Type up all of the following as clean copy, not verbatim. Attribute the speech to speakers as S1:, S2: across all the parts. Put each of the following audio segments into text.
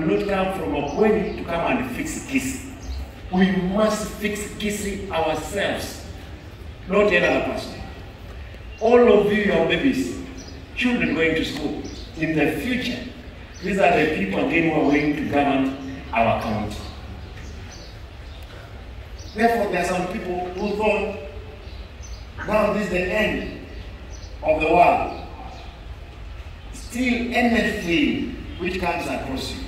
S1: not come from Makueni to come and fix Kisii. We must fix Kisii ourselves, not any other person. All of you, your babies, children going to school, in the future, these are the people again who are going to govern our county. Therefore, there are some people who thought, now this is the end of the world. Still, anything which comes across you,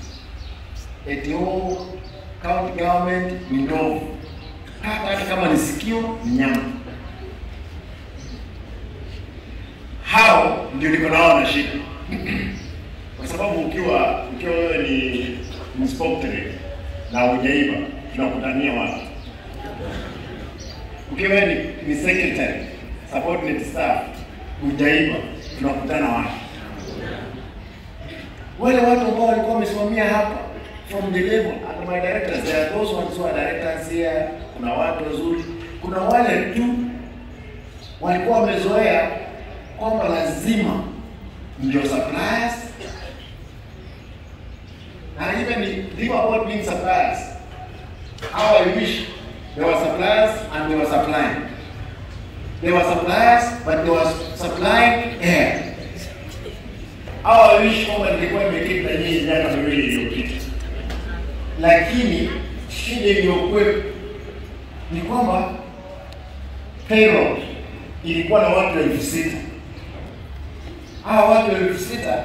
S1: eti oh, county government ni ndovu, hata kama ni sikio ni nyama. Hao ndio niko nao na shida. Kwa sababu ukiwa wewe ni inspectorate na hujaiba, tunakutania wapi? Ukiwa ni secretary, subordinate staff, hujaiba, tunakutana wapi? Wale watu ambao walikuwa wamesimamia hapa from the level, and my directors, there are those ones who are directors here, kuna watu wazuri, kuna wale tu walikuwa wamezoea kwamba lazima ndio suppliers. Na even think about being suppliers. How I wish there were suppliers and they were supplying. They were suppliers, but they were supplying air. How I wish kwamba nilikuwa nimeketi na nyinyi miaka miwili iliyopita. Lakini shida iliyokuwepo ni kwamba payroll ilikuwa na watu 6,000. Hawa watu 6,000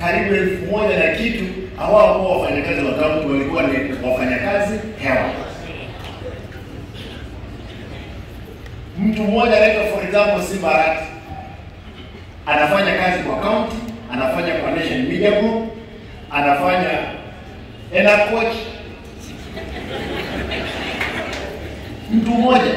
S1: karibu 1,000 na kitu hawakuwa wafanyakazi wa kaunti, walikuwa ni wafanyakazi hewa. Mtu mmoja anaitwa for example Simbarat, anafanya kazi kwa county, anafanya kwa Nation Media Group, anafanya Ena Coach. Mtu mmoja